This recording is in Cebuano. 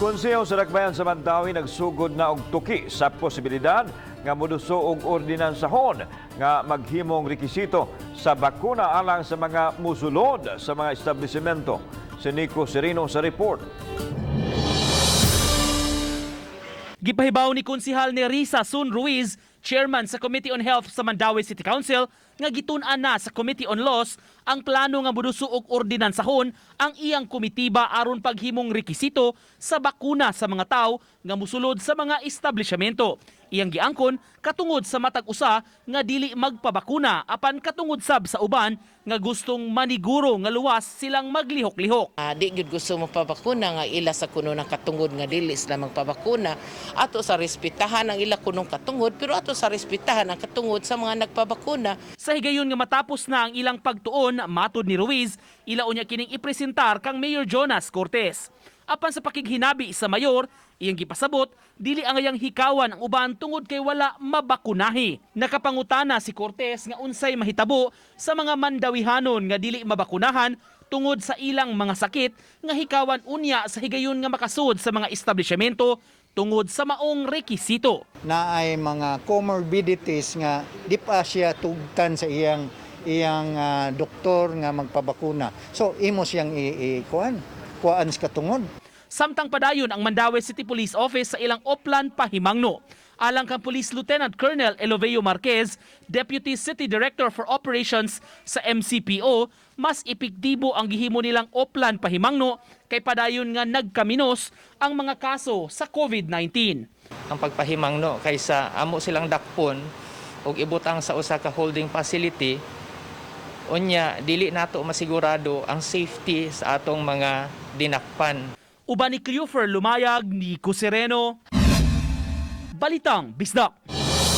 Konseho sa Dakbayan sa Mandaue nagsugod na og tuki sa posibilidad nga moduso og ordinansahon nga maghimong rekisito sa bakuna alang sa mga musulod sa mga establishmento. Si Nico Sereno sa report. Gipahibaw ni Konsihal ni Risa Sun Ruiz, chairman sa Committee on Health sa Mandaue City Council, nga gitun-an na sa Committee on Laws ang plano nga moduso og ordinansahon ang iyang komitiba aron paghimong rekisito sa bakuna sa mga tawo nga musulod sa mga establishmento. Iyang giangkon katungod sa matag usa nga dili magpabakuna apan katungod sab sa uban nga gustong maniguro nga luwas silang maglihok-lihok. Di gyud gusto magpabakuna nga ila sa kuno ng katungod nga dili sila magpabakuna. Ato sa respetahan ang ila kunong katungod, pero ato sa respetahan ang katungod sa mga nagpabakuna. Sa higayon nga matapos na ang ilang pagtuon, matod ni Ruiz, ila unya kining ipresentar kang Mayor Jonas Cortez. Apan sa pakighinabi sa mayor, iyang gipasabot, dili angayang hikawan ang uban tungod kay wala mabakunahi. Nakapangutana si Cortez nga unsay mahitabo sa mga Mandawihanon nga dili mabakunahan tungod sa ilang mga sakit nga hikawan unya sa higayon nga makasud sa mga establishmento tungod sa maong rekisito. Na ay mga comorbidities nga di pa siya tugtan sa iyang iyang doktor nga magpabakuna. So imo siyang i-kuan, kuan sa katungod. Samtang padayon ang Mandaue City Police Office sa ilang Oplan Pahimangno. Alang kang Police Lieutenant Colonel Eloveo Marquez, Deputy City Director for Operations sa MCPO, mas epektibo ang gihimo nilang Oplan Pahimangno kay padayon nga nagkaminos ang mga kaso sa COVID-19. Ang pagpahimangno kaysa amo silang dakpon ug ibutang sa usa ka holding facility, unya dili nato masigurado ang safety sa atong mga dinakpan. Uban ni Cleofer Lumayag, Nico Sereno, Balitang Bisdak.